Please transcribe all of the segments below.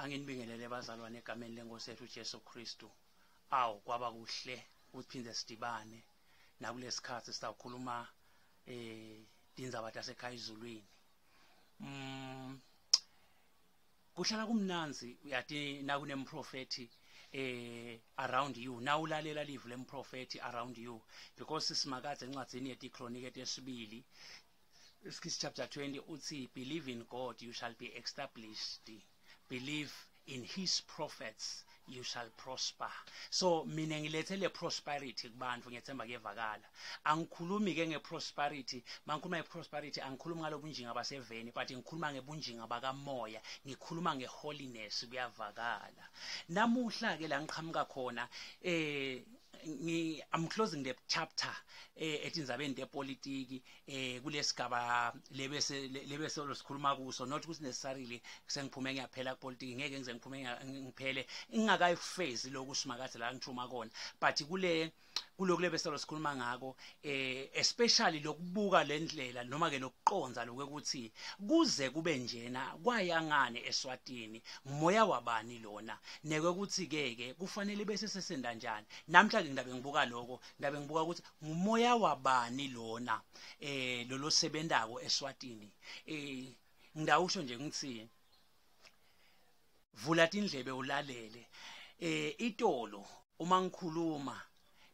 Anginibingelele bazalwane egameni lenkosi yethu Jesu Kristu. Awu kwaba kuhle ukuphinde sidibane nakulesikhathi sitawukhuluma tindzaba tasekhaya ezulwini. Kuhlala kumnanzi uyati nakunemprofethi around you, nawulalela live lemprofethi around you, because simakadze encwadzini yetiKronike tesibili chapter 20 uthi, "Believe in God, you shall be established. Believe in his prophets, you shall prosper." So mina ngilethe le prosperity kubantu, ngiyethemba kuyevakala. Angikhulumi ke ngeprosperity. Mangikhuluma ngeprosperity, angikhulumi ngalobunjinga baseveni, but ngikhuluma ngebunjinga bakamoya, ngikhuluma ngeholiness. Kuyavakala? Namuhla ke la ngiqhamuka khona, I'm closing the chapter etindzabeni tepolitiki kulesigaba lebese sikhuluma kuso. Not ukuthi necessarily sengiphume ngiyaphela kupolitiki, ngeke ngize ngiphume ngiphele ngingakayifezi lokhu simakadze la ngithuma kona, but kule kuloku lebese sikhuluma ngako, especially lokubuka lendlela noma ke lokuqonza lokuthi kuze kube njena, kwaya ngane eSwatini, moya wabani lona, neke ukuthi ke ke kufanele bese sesenda njani. Namhla ke ngidabe ngibuka lokho, ngidabe ngibuka ukuthi ngumoya wabani lona lo sebentako eSwatini. Ngidawusho nje ngithi vula tindlebe ulalele. Itolo uma ngikhuluma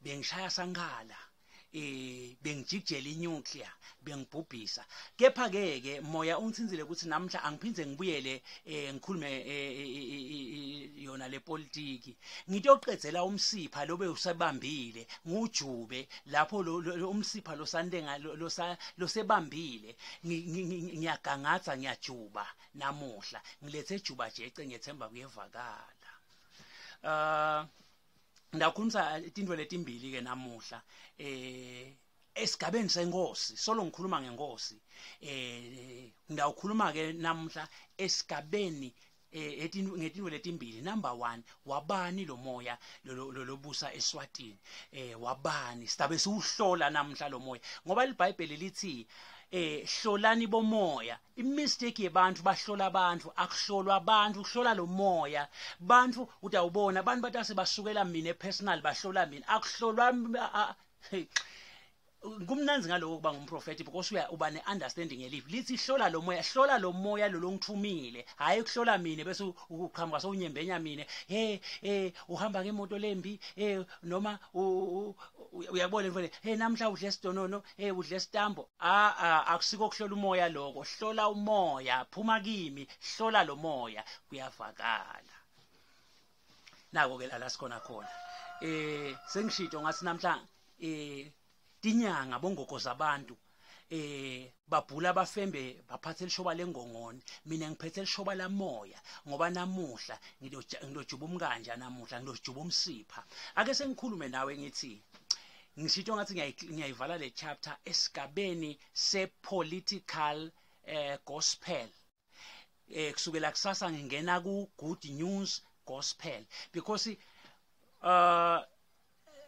bengishaya sankhala, bengijikijela inuclear, bengibhubhisa, kepha ke ke moya ungithinzile ukuthi namhla angiphindze ngibuyele ngikhulume yona le politiki. Ngitoqedzela umsipha lobe usebambile, ngujube lapho umsipha losantenga losebambile. Ngiyagangatha, ngiyajuba namuhla, ngilethe juba jece. Ngiyethemba kuyevakala. Ndakhulumisa tintfo letimbili ke namuhla esigabeni senkosi. Solo ngikhuluma ngenkosi, ngidawukhuluma ke namuhla esigabeni ngetintfo letimbili. Number 1, wabani lo moya lo lobusa eSwatini? Wabani? Sidabe siwuhlola namhla lo moya, ngoba iBhayibheli lithi hlolani bomoya. Imistake yebantu, bahlola abantu. Akuhlolwa abantu, kuhlola lo moya. Bantu utawubona abantu batase basukela mina personal, bahlola mina, akuhlolwa. Hey, kumnanzi ngaloko kuba ngumprofeti, because uya uba ne-understanding yelive. Lithi hlola lo moya, hlola lo moya lo longithumile, hhayi kuhlola mina bese uqhamuka sowunyembenya mina, hey, uhamba ngemoto lembi, noma uyabona mfane, hey, namhla udle sidonono, hey, udle sitambo. A a akusiko kuhlola umoya lokho. Hlola umoya, phuma kimi, hlola lo moya. Kuyavakala? Nako ke la sikhona khona. Sengishito ngathi namhla tinyanga bongogo zabantu babhula, bafembe, baphathe lishoba lengongoni. Mina ngiphethe lishoba lamoya, ngoba namuhla ngidojuba umkanja, namuhla ngidojuba umsipha. Ake sengikhulume nawe ngithi ngishito ngathi ngiyayivala le chapter esigabeni se political gospel. Kusukela kusasa ngingena ku good news gospel, because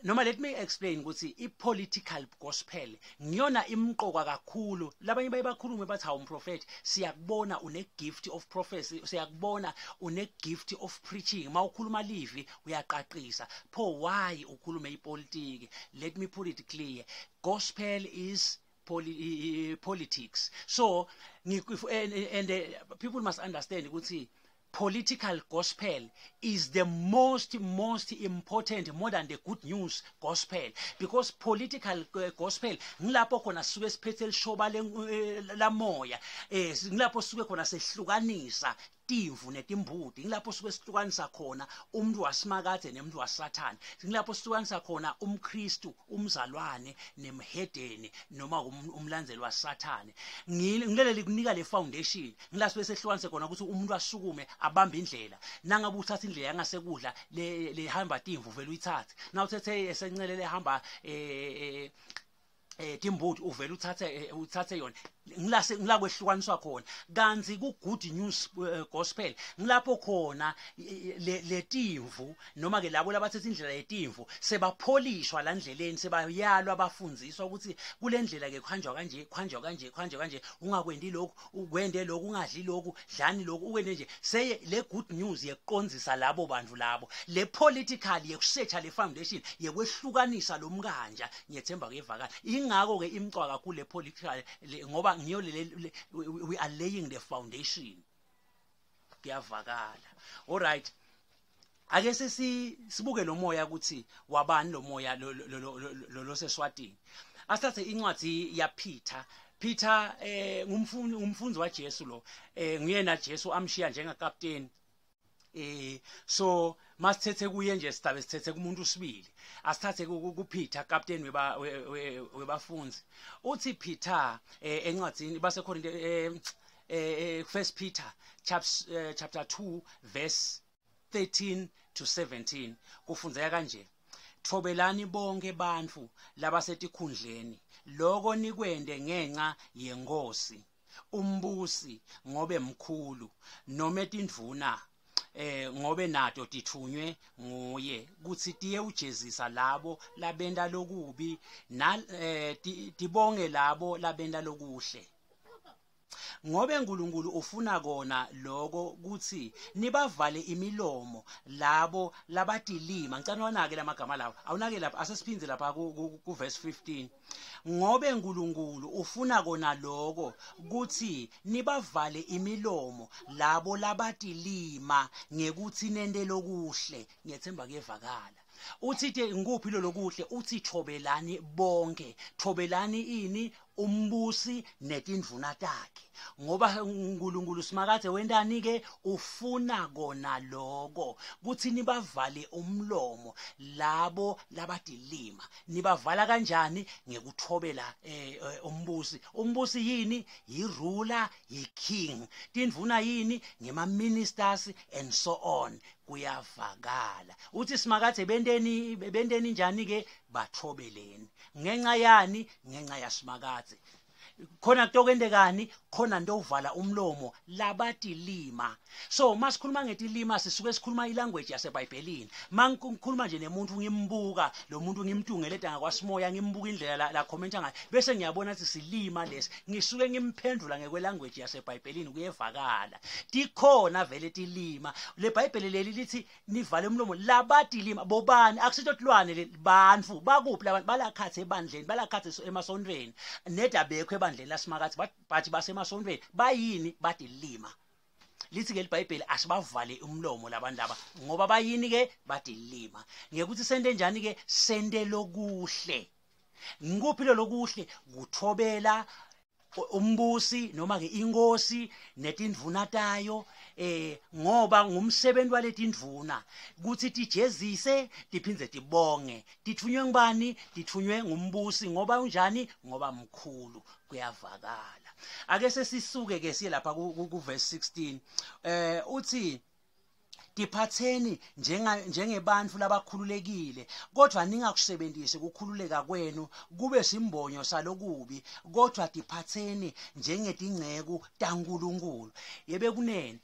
noma let me explain ukuthi i-political gospel ngiyona imqoka kakhulu. Labanye baye bakhulume bathi, "Hawu umprofeti, siyakubona une gift of prophecy, siyakubona une gift of preaching, mawukhuluma livi uyaqaqisa, pho why ukhulume ipolitiki?" Let me put it clear: gospel is politics. So and people must understand ukuthi political gospel is the most important, more than the good news gospel, because political gospel ngilapho khona sisuke siphethe lishoba lamoya, ngilapho sisuke khona sehlukanisa timvu netimbuti, ngilapho suke sihlukanisa khona umuntu wasimakadze nemuntu wasathane, ngilapho sihlukanisa khona umKristu umzalwane nemhedeni noma umlandzeli wasathane. Ngilele likunika le foundation, ngila sibe sehlukanise khona ukuthi umuntu asukume abambe indlela. Nangabe uthatha indlela yangasekudla le lehamba timvu, vele uyithathe. Na uthethe esencele lehamba timbuti, uvele uthathe yona. Ngilase ngilakwehlukaniswa khona, kanti ku good news gospel ngilapho khona letimvu noma ke labo labathetha indlela yetimvu sebapholishwa landleleni, sebayalwa, bafundziswa ukuthi kule ndlela ke kuhanjwa kanje, kuhanjwa kanje, kuhanjwa kanje, ungakwendi lokhu, ukwende lokhu, ungadli lokhu, dlani lokhu, ukwende nje. Seye le good news yekuqondzisa labo bantu labo, le political yekusetha le foundation yekwehlukanisa lo mkanja. Ngiyethemba kuyevakala. Ingakho ke imcwa kakhulu le political ngoba ngiyo le we are laying the foundation. Kuyavakala. All right, ake sibuke lo moya ukuthi wabani lo moya lo loseswatini. Asithathe incwadi ya Peter. Peter ngumfundi waJesu lo, nguyena Jesu amshiya njengakapteni. So masithethe kuye nje, sidabe sithethe kumuntu usibili. Asithathe kuPeter, captain webafundi. Uthi Peter encwadini baseKorinte, First Peter chapter 2 verse 13 to 17, kufundzeka kanje: "Thobelani bonke bantfu labasetikhundleni, loko nikwende ngenxa yenkosi umbusi, ngobe mkhulu, nome tindvuna, ngobe nato tithunywe nguye kutsi tiye ujezisa labo labenta lokubi na tibonge labo labenta lokuhle. Ngobe uNkulunkulu ufuna kona lokho kuthi nibavale imilomo labo labatilima." Ngicela wanake lamagama lawo, awunake lapha. Asesiphindze lapha ku verse 15: "Ngobe uNkulunkulu ufuna kona lokho kuthi nibavale imilomo labo labatilima ngekuthi nente lokuhle." Ngiyethemba kuyevakala. Uthi te ngikuphi lo lokuhle? Uthi thobelani bonke. Thobelani ini? Umbusi netindvuna takhe, ngoba uNkulunkulu Simakadze wentani ke? Ufuna kona lokho kuthi nibavale umlomo labo labatilima. Nibavala kanjani? Ngekuthobela umbusi. Umbusi yini? Yi-ruler, yi-king. Tindvuna yini? Ngema ministers and so on. Kuyavakala. Uthi Simakadze benteni? Benteni njani ke? Bathobeleni. Ngenxa yani? Ngenxa yaSimakadze. Khona kutokwentekani? Khona ntovala umlomo labatilima. So masikhuluma ngetilima, sisuke sikhuluma ilanguage yaseBhayibhelini. Mangikhuluma nje nemuntu, ngimbuka lo muntu, ngimtungeleta ngakwasimoya, ngimbuka indlela la commenta ngayo, bese ngiyabona ukuthi silima lesi, ngisuke ngimphendula ngekwelanguage yaseBhayibhelini. Kuyevakala? Tikhona vele tilima. Le Bhayibheli leli lithi nivale umlomo labatilima. Bobani? Akusito tilwane le, bantfu. Bakuphi labantu? Balakhathe ebandleni, balakhathe emasontweni, nedabekho ebandleni laSimakadze, bathi basemasontweni. Bayini? Batilima. Lithi ke liBhayibheli asibavale umlomo labantu laba, ngoba bayini ke? Batilima. Ngekuthi sente njani ke? Sente lokuhle. Ngikuphi lo lokuhle? Kuthobela umbusi noma ke inkosi netindvuna tayo, ngoba ngumsebenzi waletindvuna kuthi tijezise tiphindze tibonge. Tithunywe ngubani? Tithunywe ngumbusi. Ngoba unjani? Ngoba mkhulu. Kuyavakala. Ake sesisuke ke siye lapha ku verse 16. Uthi tiphatheni njengebantfu labakhululekile, kodwa ningakusebenzisi kukhululeka kwenu kube simbonyo salokubi, kodwa tiphatheni njengetingceku taNkulunkulu. Yebe kunene,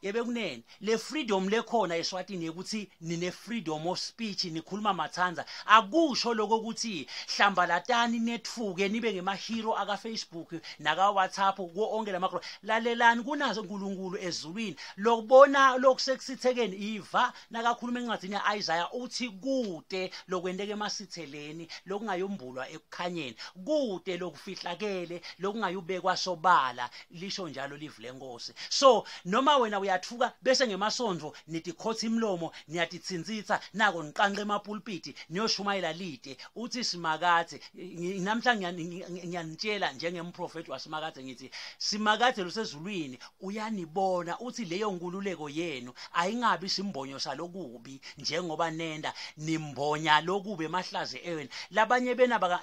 yebe kunene, le freedom lekhona eSwatini ukuthi nine freedom of speech, nikhuluma mathanza, akusho lokho ukuthi hlambalatani, netfuke, nibe ngema hero aka Facebook naka WhatsApp, kuwo onke lama. Lalelani, kunazo uNkulunkulu ezulwini lokubona lokusekusithekeni. Iva nakakhuluma encwadini yaIsaiah, uthi kude lokwenteka emasitheleni lokungayombulwa ekukhanyeni, kude lokufihlakele lokungayubekwa sobala, lisho njalo live lenkosi. So noma wena uyathuka bese ngemasondvo nitikhotha imlomo, niyatitsintsitsa, nako niqanqe emapulpiti niyoshumayela lide. Uthi Simakadze, namhla ngiyanitshela njengemprofeti waSimakadze, ngithi Simakadze losezulwini uyanibona. Uthi leyo nkululeko yenu ayingabi simbonyo salokubi, njengoba nenda nimbonya lokubi emahlaze eweni labanye bena baka.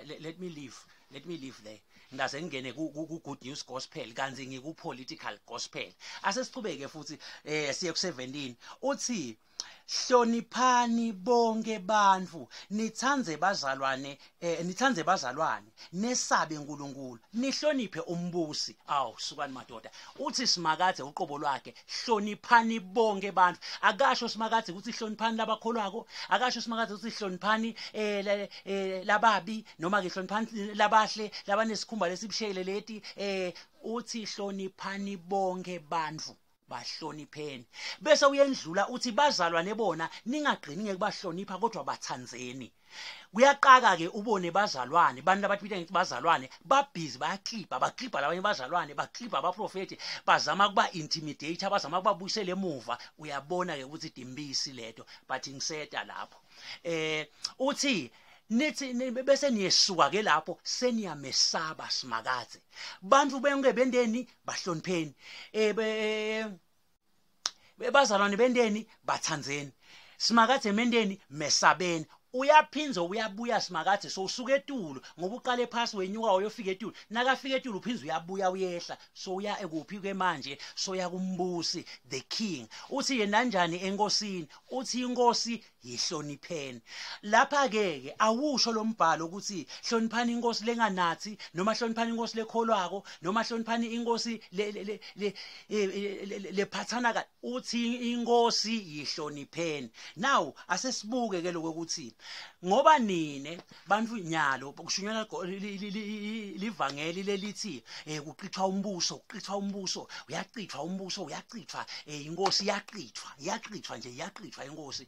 Let me leave, let me leave there, ngase ngingene ku good news gospel, kanti ngiku political gospel. Asesichubeke futhi, siye ku 17. Uthi Hloniphani bonke bantfu, nitsandze bazalwane, nitsandze bazalwane, nesabe uNkulunkulu, nihloniphe umbusi. Awu sukani madoda. Uthi Simakadze uqobo lwakhe, hloniphani bonke bantfu. Akasho Simakadze ukuthi hloniphani labakholwako, akasho Simakadze ukuthi hloniphani lababi noma ke hloniphani labahle labanesikhumba lesibushele leti, uthi hloniphani bonke bantfu. Bahlonipheni. Bese uyendlula uthi bazalwane bona ningagqini ngekubahlonipha kodwa bathandzeni. Kuyaqaka ke ubone bazalwane, bantu abathibita ngithi bazalwane, babhizi bayaklipa, baklipa labanye bazalwane, baklipa abaprofeti, bazama kuba intimidate, bazama kubabuyisela emuva. Uyabona ke ukuthi dimbisi leto, but ngiseta lapho. Uthi nithi bese niyesuka ke lapho seniyamesaba Simakadze. Bantu bonke bendeni bahlonipheni, bazalwane bendeni bathandzeni, Simakadze mendeni mesabeni. Uyaphinza uyabuya Simakadze, so usuka etulu ngoba uqale phasi wenyuka uyofika etulu, nakafika etulu uphinza uyabuya uyehla. So uya ekuphi ke manje? So uya kumbusi, the king. Uthi yena kanjani enkosini? Uthi inkosi yihlonipheni. Lapha ke ke awusho lo mbhalo ukuthi hloniphani inkosi lenganathi, noma hloniphani inkosi lekholwako, noma hloniphani inkosi lephathana ka. Uthi inkosi yihlonipheni. Now asesibuke ke lokho ukuthi ngoba nine bantu nyalo kushunyelwa livangeli lelithi kuqithwa umbuso, kuqithwa umbuso, uyaqithwa umbuso, uyaqithwa, inkosi iyaqithwa, iyaqithwa nje, iyaqithwa inkosi.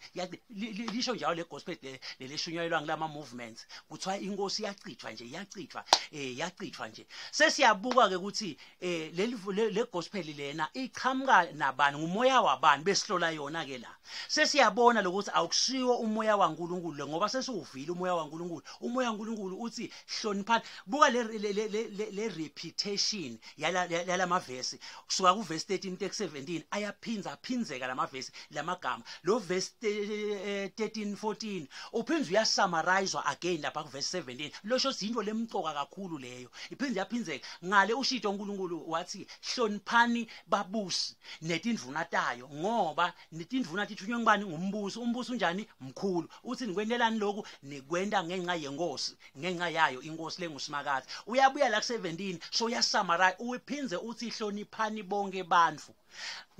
Lisho njalo le gospel leleshunyelwa ngilama movements, kuthiwa inkosi iyaqithwa nje, iyaqithwa, iyaqithwa nje. Sesiyabuka ke ukuthi le gospel lena iqhamuka nabani, ngumoya wabani besihlola yona ke la. Sesiyabona lokuthi awukusiwo umoya waNkulunkulu lo, ngoba sesiwuvile umoya waNkulunkulu. Umoya waNkulunkulu uthi hloniphani. Buka le repetition yalamavesi kusuka ku verse 13 to 17, ayaphinza aphinzeka lamavesi lamagama. Lo verse 13 14 uphinza uyasummarizewa again lapha ku verse 17. Losho izinto lemcoka kakhulu leyo, iphinza yaphinzeka ngale. Ushito uNkulunkulu wathi hloniphani babusi netindvuna tayo, ngoba netindvuna tithunywe ngubani? Ngumbusi. Umbusi unjani? Mkhulu. Uthi nikwentelani lokhu? Nikwenta ngenxa yenkosi, ngenxa yayo inkosi lenguSimakadze. Uyabuya la ku 17, so uyasummarize, uphindze uthi hloniphani bonke bantfu.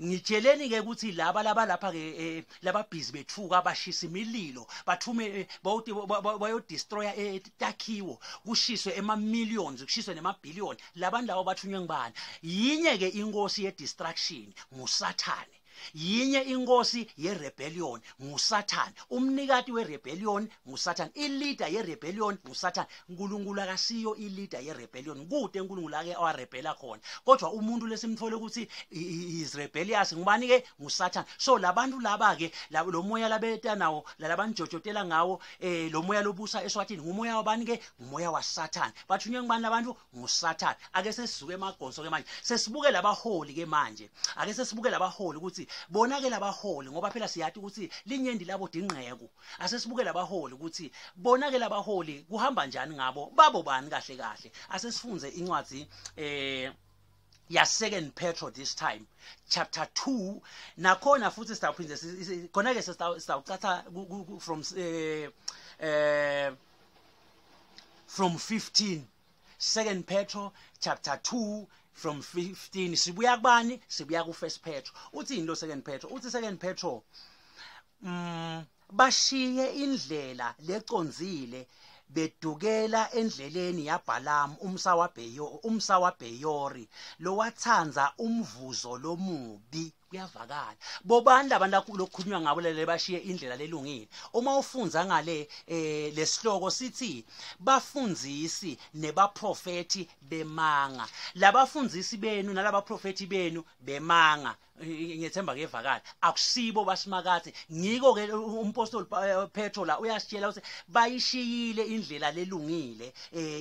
Ngitsheleni ke ukuthi laba laba lapha ke lababhizi bethuka bashisa imililo, bathume bayo destroy takhiwo, kushiswe ema millions, kushiswe nema billion. Labantu labo bathunywe ngubani? Yinye ke inkosi ye destruction, nguSathane. Yinye inkosi ye rebellion, nguSathane. Umnikati we rebellion nguSathane, i leader ye rebellion nguSathane. uNkulunkulu akasiyo i leader ye rebellion, kude uNkulunkulu ake awarebela khona, kodwa umuntu lesimthole ukuthi is rebellious ngubani ke? NguSathane. So labantu laba ke, lo moya labeta nawo, labanjojotela ngawo, lo moya lobusa eSwatini ngumoya wabani ke? Ngumoya waSathane. Bathunywe ngubani labantu? NguSathane. Ake sesizuke emagonso ke manje, sesibuke labaholi ke manje. Ake sesibuke labaholi ukuthi bona ke labaholi, ngoba phela siyathi ukuthi linyendi labo dingqeku. Ase sibuke labaholi ukuthi bona ke labaholi kuhamba njani ngabo, babo bani kahle kahle. Ase sifunze incwadi ya Second Petro this time, chapter 2. Nakhona futhi sitawuphinde khona ke sitawucatha from 15. Second Petro chapter 2 from 15. Sibuya kubani? Sibuya ku First Petro. Uthi yini lo Second Petro? Uthi Second Petro, bashiye indlela lecondzile, bedukela endleleni yaBhalamu umsa waBheyo, umsa waBheyori, lowathandza umvuzo lomubi. Kuyavakala bobani labantu lokukhulunywa ngabo lele bashiye indlela lelungile? Uma ufundza ngale lesihloko sithi bafundzisi nebaprofeti bemanga. Labafundzisi benu nalabaprofeti benu bemanga, ngiyethemba kuyevakala, akusibo basimakathe. Ngiko ke umpostoli Petro la uyasitshela ukuthi bayishiyile indlela lelungile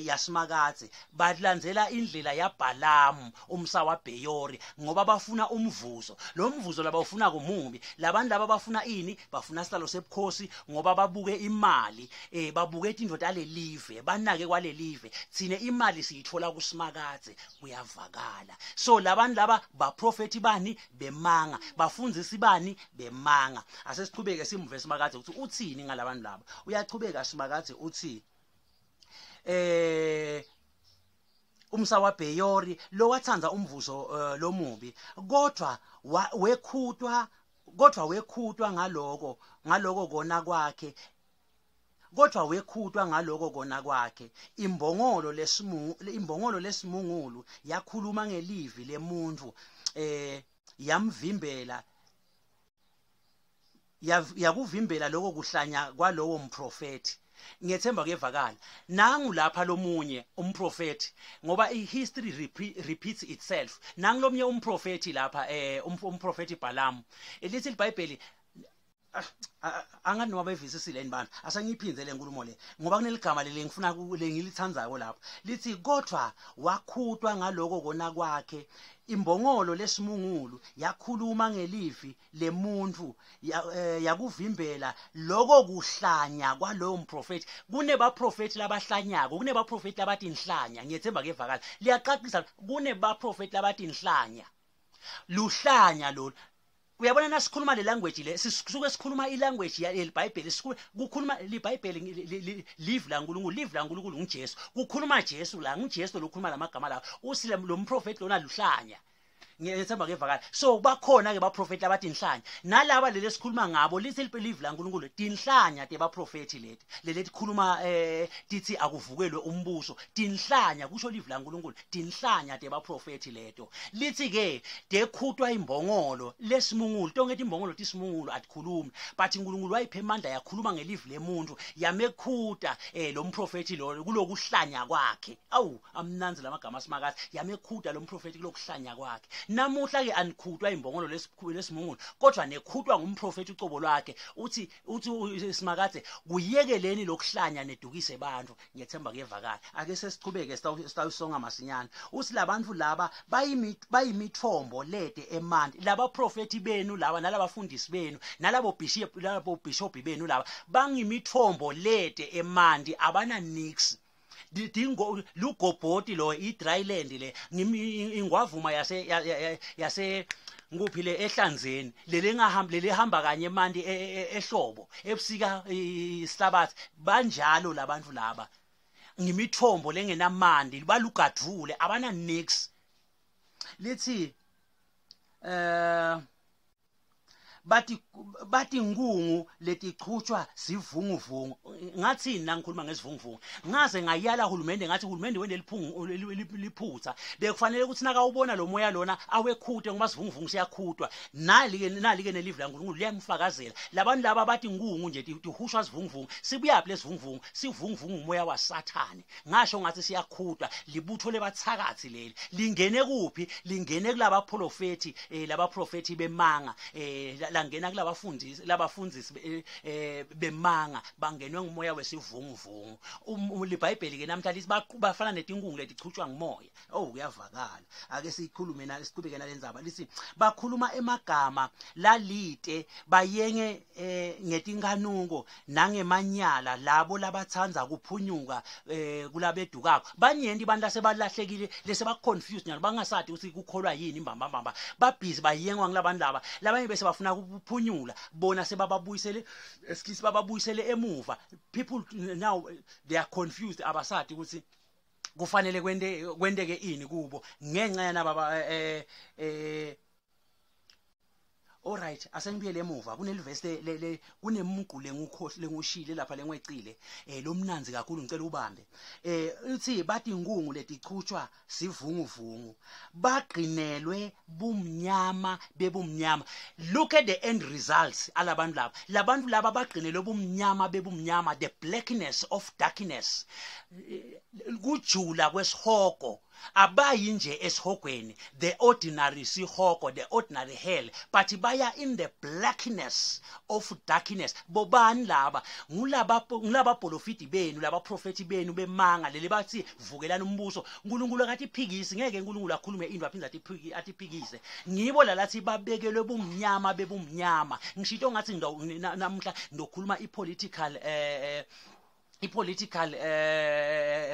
yasimakathe, balandzela indlela yaBhalamu umsa waBheyori, ngoba bafuna umvuzo. Lo mvuzo labawufuna kumubi. Labantu laba bafuna ini? Bafuna sihlalo sebukhosi ngoba babuke imali, babuke tintfo talelive, banake kwalelive. Tsine imali siyitfola kuSimakadze, kuyavakala. So labantu laba baprofeti bani? Bemanga. Bafundzisi bani? Bemanga. Asesichubeke simve Simakadze ukuthi uthini ngalabantu laba. Uyachubeka Simakadze uthi umsa waBheyori lowatsandza umvuzo lomubi, kodvwa wekhutwa ngaloko kona kwakhe, kodvwa wekhutwa ngaloko kona kwakhe. Imbongolo lesimungulu yakhuluma ngelivi lemuntu, yamvimbela, yakuvimbela lokho kuhlanya kwalowo mprofeti. Ngiyethemba kuyevakala. Nangu lapha lomunye umprofeti, ngoba ihistory repeats itself. Nangu lomunye umprofeti lapha, umprofeti Balaam. Lithi iBhayibheli, angani noma bevisisile yini bantu, asengiyiphindze le nkulumo le ngoba kuneligama leli ngifuna lengilithandzako lapho. Lithi kodvwa wakhutwa ngaloko kona kwakhe, imbongolo lesimungulu yakhuluma ngelivi lemuntu, yakuvimbela lokho kuhlanya kwalowo mprofeti. Kunebaprofeti labahlanyako, kunebaprofeti labatinhlanya. Ngiyethemba kuyevakala, liyaqaqisa. Kunebaprofeti labatinhlanya, luhlanya lolu. Uyabona nasikhuluma le language le, sisuke sikhuluma ilanguage yeliBhayibheli, kukhuluma liBhayibheli, live la nkulunkulu, live la nkulunkulu nguJesu. Kukhuluma Jesu la, nguJesu lokhuluma lamagama la. Usi lo mprofeti lona luhlanya. Ngiyethemba kuyevakala. So bakhona ke baprofeti labatinhlanya. Nalaba leli sikhuluma ngabo, lithi live la nkulunkulu tinhlanya tebaprofeti leti. Leli tikhuluma tithi akuvukelwe umbuso. Tinhlanya kusho live la nkulunkulu, tinhlanya tebaprofeti leto. Lithi ke dekhutwa imbongolo lesimungulu, tonke timbongolo tisimungulu atikhulumi, but uNkulunkulu wayiphe amandla yakhuluma ngelive lemuntu, yamekhuta lo mprofeti lo kulokuhlanya kwakhe. Awu amnanzi lamagama Simakadze, yamekhuta lo mprofeti kulokuhlanya kwakhe. Namuhla ke anikhutwa imbongolo lesimungulu, kodwa nekhutwa ngumprofeti ucobo lwakhe. Uthi Simakadze kuyekeleni lokuhlanya nedukise bantu. Ngiyethemba kuyevakala. Ake sesichubeke sitawusonga masinyane. Uthi labantu laba bayimithombo lede emanti. Laba profeti benu laba nalabafundisi benu nalabo bishop, labo bishop benu laba bangimithombo lede emanti, abana nix. Dingo lugobhoti lo, i dryland le, ingwavuma yase nguphi le ehlanzeni lele ngahambi, lele hamba kanye emanti ehlobo, ebusika isihlabathi. Banjalo labantu laba, ngimithombo lengenamandi, balugadvule, abana nix. Lithi bathi nkungu letichutshwa sivunguvungu. Ngathini la ngikhuluma ngesivunguvungu? Ngaze ngayala hulumende, ngathi hulumende wende liphungu liphutha, bekufanele ukuthi nakawubona lo moya lona awekhute, ngoba sivunguvungu siyakhutwa. Nali ke nelive la nkulunkulu liyamfakazela. Labantu laba bathi nkungu nje tihushwa sivunguvungu. Sibuyaphi lesivunguvungu? Sivunguvungu umoya waSathane. Ngasho ngathi siyakhutwa, libutho lebathakathi leli. Lingene kuphi? Lingene kulaba profeti, laba profeti bemanga, langena kulabafundisi, labafundisi bemanga, bangenwe ngumoya wesivunguvungu. LiBhayibheli ke namhla lithi bafana netinkungu letichutshwa ngumoya. Oh, kuyavakala. Ake sikhulume na siqhubeke nalendzaba. Lithi bakhuluma emagama lalite, bayenge ngetinkanuko nangemanyala labo labatsandza kuphunyuka kulabedukako. Banyenti bantu lasebalahlekile, leseba confused nyalo, bangasati ukuthi kukholwa yini mbamba mbamba. Babhizi bayengwa ngulabantu laba. Labanye bese bafuna ukuphunyula, bona sebababuyisele, excuse, bababuyisele emuva. People now they are confused, abasati ukuthi kufanele kwenteke ini kubo ngenxa yanaba. Alright, asengibuyele emuva kunelivesi le kunemugqu lengukhohle lengushile lapha lengwecile, lomnanzi kakhulu, ngicela ubambe. Uthi bathi inkungu letichutshwa sivunguvungu, bagqinelwe bumnyama bebumnyama. Look at the end results alabantu laba. Labantu laba bagqinelwe bumnyama bebumnyama, the blackness of darkness, kujula kwesihogo. Abayi nje esihogweni, the ordinary sihogo, the ordinary hell, but baya in the blackness of darkness. Bobani laba? Ngulaba, ngulaba profiti benu, laba profeti benu bemanga leli bathi vukelani umbuso. uNkulunkulu akatiphikisi, ngeke uNkulunkulu akhulume into aphinde atiphikise. Ngibo lalathi babekelwe bumnyama bebumnyama. Ngishito ngathi namhla ngizokhuluma i-political i-political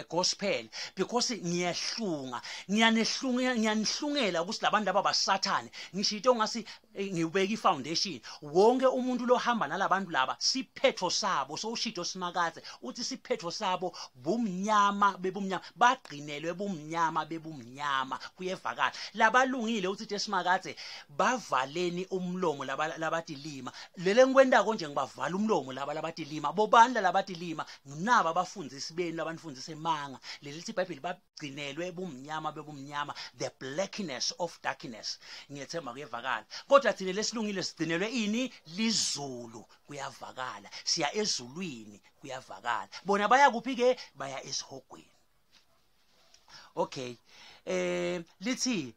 gospel, because ngiyahlunga, ngiyanehlunga, ngiyanihlungela ukuthi labantu laba basathane. Ngishito ngasi ngibeka i-foundation, wonke umuntu lohamba nalabantu laba siphetho sabo sowushito simakathe uthi siphetho sabo bumnyama bebumnyama, bagqinelwe bumnyama bebumnyama. Kuyevakala labalungile uthi tesimakathe bavaleni umlomo laba labatilima. Lele ngikwentako nje ngibavala umlomo laba labatilima. Bobani labatilima? Nginaba abafundisi benu labanifundisa emanga. Leli lithi iBhayibheli bagcinelwe bumnyama bebumnyama, the blackness of darkness. Ngiyethemba kuyevakala. Kodwa thina lesilungile sigcinelwe ini? Lizulu. Kuyavakala, siya ezulwini. Kuyavakala. Bona baya kuphi ke? Baya esihogweni. Okay, lithi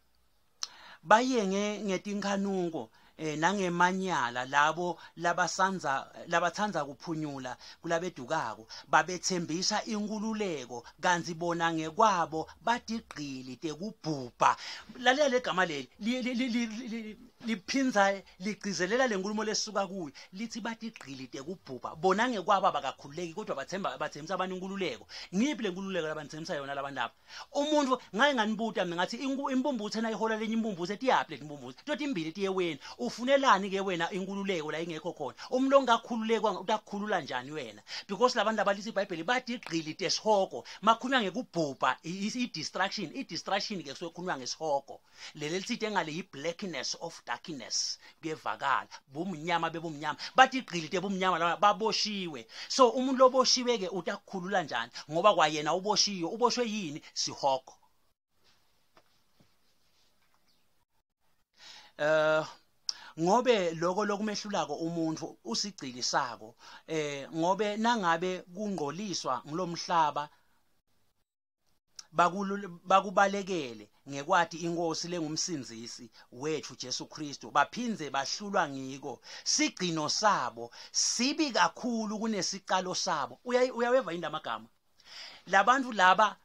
bayenge ngetinkhanuko nangemanyala labo labasanza labathanza kuphunyula kulabedukako, babethembisa inkululeko kanti bona ngekwabo batigqili tekubhubha. Lalela legama leli liphinza ligcizelela lenkulumo lesuka kuyo, lithi batigqili tekubhubha. Bona ngekwabo abakakhululeki, kodwa bathemba bathembisa abantu inkululeko. Ngiphi lenkululeko labanithembisa yona labantu laba? Umuntu ngaye nganibuta mina ngathi imbumbuthe nayihola lenye imbumbuthe, tiyaphi leti imbumbuthe? Totimbili tiye wena. Ufunelani ke wena inkululeko la ingekho khona? Umuntu ongakhululekwa utakukhulula njani wena? Because labantu labalisa iBhayibheli bathi igqili tesihogo. Makhulunywa ngekubhubha, i-destruction, i-destruction ke kusuke kukhulunywa ngesihogo. Leli lithi engale yi-blackness of darkness. Kuyevakala, bumnyama bebumnyama, bathi igqili tebumnyama laba baboshiwe. So umuntu loboshiwe ke utakukhulula njani, ngoba kwayena uboshiwe? Uboshwe yini? Sihogo. Ngobe lokho lokumehlulako umuntu usigcili sako, ngobe nangabe kungcoliswa ngilomhlaba bakubalekele ngekwati inkosi lengumsindzisi wethu Jesu Kristu, baphindze bahlulwa ngiko, sigcino sabo sibi kakhulu kunesicalo sabo. Uyaweva yini lamagama? Labantu laba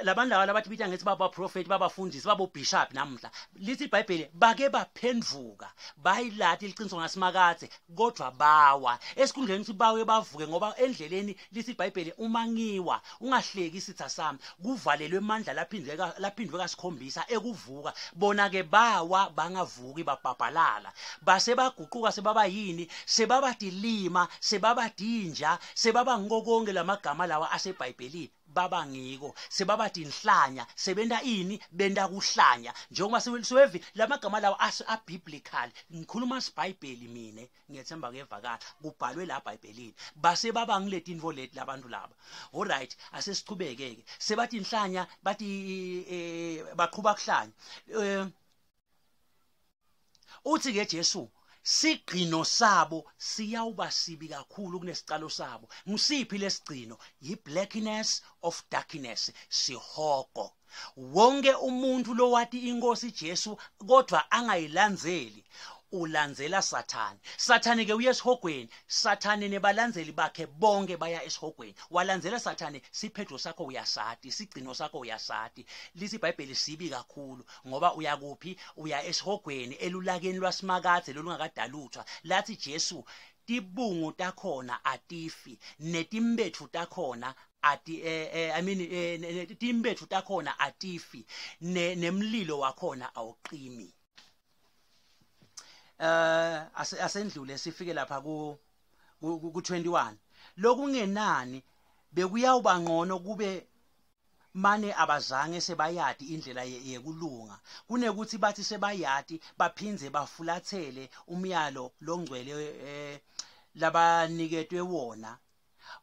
labantu laba labathi ngethi baba prophet, babafundisi, babo bishop namhla, lithi iBhayibheli bake baphendvuka, bayilati liqiniso ngasimakathe, kodwa bawa esikhundleni ukuthi bawe bavuke, ngoba endleleni lithi iBhayibheli uma ngiwa ungahleki isitha sami, kuvalelwe amandla laphindwe laphindwe kasikhombisa ekuvuka. Bona ke bawa bangavuki, babhabhalala, base baguquka sebaba yini? Sebaba tilima, sebaba dinja, sebaba ngiko konke lamagama lawa aseBhayibhelini. Baba ngiko sebaba tinhlanya, sebenta ini? Benta kuhlanya. Njengoba siwevi lamagama lawa abiblical, ngikhuluma sibhayibheli mina, ngiyethemba kuyevakala, kubhalwe la eBhayibhelini, base baba ngiletinto leti labantu laba. Alright, asesichubeke ke. Sebathi inhlanya, bathi baqhuba kuhlanya. Uthi ke Jesu sigcino sabo siyawuba sibi kakhulu kunesicalo sabo. Ngisiphi lesigcino? Yi-blackness of darkness, sihogo. Wonke umuntu lowati inkosi Jesu kodwa angayilandzeli ulandzela Sathane. Sathane ke uye esihogweni. Sathane nebalandzeli bakhe bonke baya esihogweni. Walandzela Sathane, siphetho sakho uyasati, sigcino sakho uyasati. Lithi iBhayibheli sibi kakhulu, ngoba uyakuphi? Uya esihogweni, elulakeni lwasimakadze lolungakadaluthwa. Lathi Jesu tibungu takhona atifi, netimbetfu takhona ati I mean timbetfu takhona atifi, nemlilo wakhona awuqimi. Asendlule sifike lapha ku 21. Lokungenani bekuyawuba ngcono kube mane abazange sebayati indlela yekulunga, kunekuthi bathi sebayati baphindze bafulathele umyalo longcwele labaniketwe wona.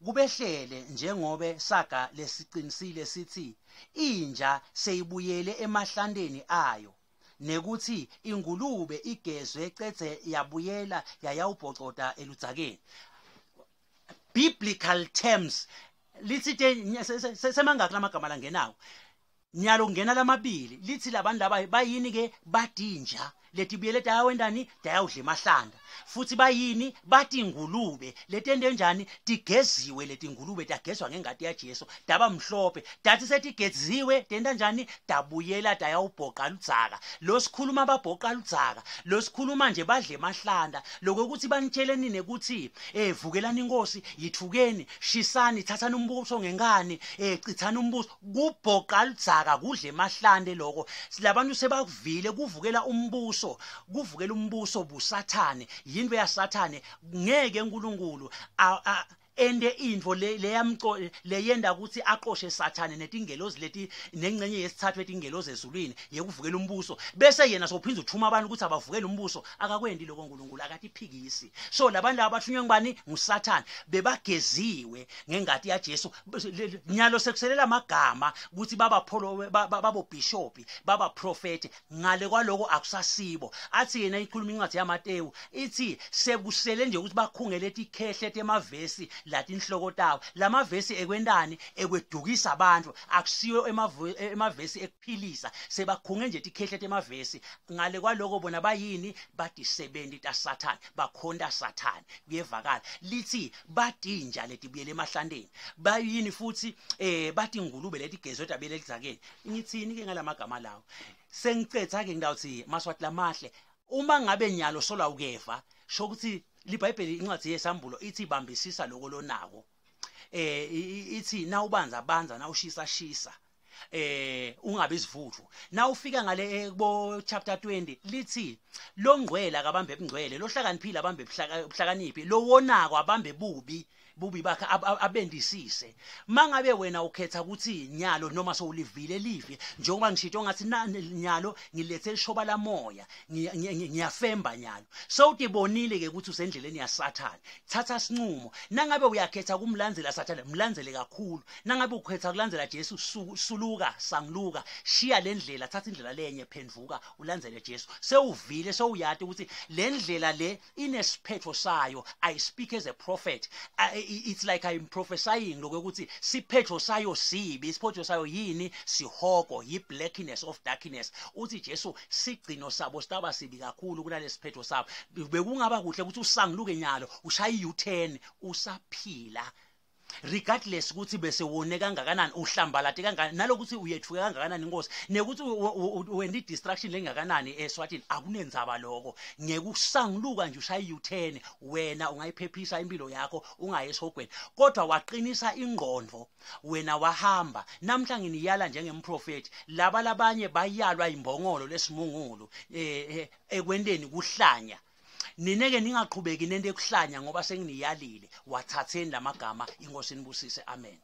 Kubehlele njengobe saga lesiqinisile sithi, inja seyibuyele emahlanteni ayo, nekuthi ingulube igezwe cedze yabuyela yayawubhocota eludzakeni. Biblical terms. Lithi semangaki lamagama langenawo? Nyalo kungena lamabili lithi labantu laba bayini ke badinja letibuyele tayawentani tayawudla emahlanda futhi bayini batingulube letente njani tigeziwe letingulube tagezwa ngengati yaJesu daba mhlophe dathi setigeziwe tenta njani dabuyela dayawubhoqa ludzaka lo sikhuluma babhoqa ludzaka lo sikhuluma nje badle emahlanda lokuthi banitshele nini ukuthi eh vukelani inkosi yithukeni shisani thathani umbuso ngenkani eh chithani umbuso kubhoqa ludzaka kudle emahlande lokho labantu sebakuvile kuvukela umbuso kuvukela umbuso busathane yinto yasathane ngeke uNkulunkulu ende intfo leyamco leyenda ukuthi aqoshe sathane netingelozi leti nengcenye yesithathu etingelozi ezulwini yekuvukela umbuso bese yena sophinza uthuma abantu ukuthi abavukele umbuso akakwendi lokho uNkulunkulu akatiphikisi so labantu laba bathunywe ngubani ngusathane bebageziwe ngengati yaJesu nyalo sekuselela amagama ukuthi baba pholo babo bishop baba prophet ngale kwaloko akusasibo athi yena ikhuluma incwadi yaMatewu ithi sekusele nje ukuthi bakhungele tikhehle temavesi latinhloko tawo lamavesi ekwentani ekwedukisa abantu akusiyo emavesi ekuphilisa sebakhunge nje tikhehle temavesi ngale kwaloko bona bayini badisebenzi taSathane bakhonta Sathane kuyevakala lithi badinja letibuyele emahlanteni bayini futhi eh bathi ingulube letigezwe dabele elizakeni ngithini ke ngalamagama lawo sengicetha ke ngidawuthi maswati lamahle uma ngabe nyalo sola ukeva sho ukuthi libhayibheli incwadi yesambulo ithi bambisisa lokho lonako eh ithi nawubanza banza nawushisa shisa eh ungabe isivuthu na ufika ngale eh, kubo chapter 20 lithi longcwele akabambe ebungcwele lohlakaniphile abambe ubuhlakaniphi lowonako abambe bubi bubi bakhe abendisise mangabe wena ukhetha ukuthi nyalo noma sowulivile livi njengoba ngishito ngathi nyalo ngilethe ishoba lamoya ngiyafemba nyalo sewutibonile ke ukuthi usendleleni yaSathane thatha sinqumo nangabe uyakhetha kumlandzela Sathane mlandzele kakhulu nangabe ukhetha kulandzela Jesu suluka sangluka shiya lendlela thatha indlela lenye phendvuka ulandzele Jesu sewuvile sewuyati ukuthi lendlela le inesiphetho sayo i speak as a prophet I, it's like i'm prophesying lokuthi siphetho sayo sibi isiphetho sayo yini sihogo yi blackness of darkness uthi Jesu sigcino sabo sitaba sibi kakhulu kunalesiphetho sabo bekungaba kuhle ukuthi usangluke nyalo ushaye u-turn usaphila regardless ukuthi bese wone kangakanani uhlambalate kangakanani nalokuthi uyethuke kangakanani inkosi nekuthi wena i-distraction lengakanani eswatini akunenzaba lokho ngeke usanguluka nje ushaye u-turn wena ungayiphephisa impilo yakho ungayi esihogweni kodwa waqinisa ingqondo wena wahamba namhla nginiyala njengemprofeti laba labanye bayalwa imbongolo lesimungulu eh, eh, ekwenteni kuhlanya nineke ningaqhubeki nento ekuhlanya ngoba senginiyalile wathatheni lamagama inkosi nibusise amen.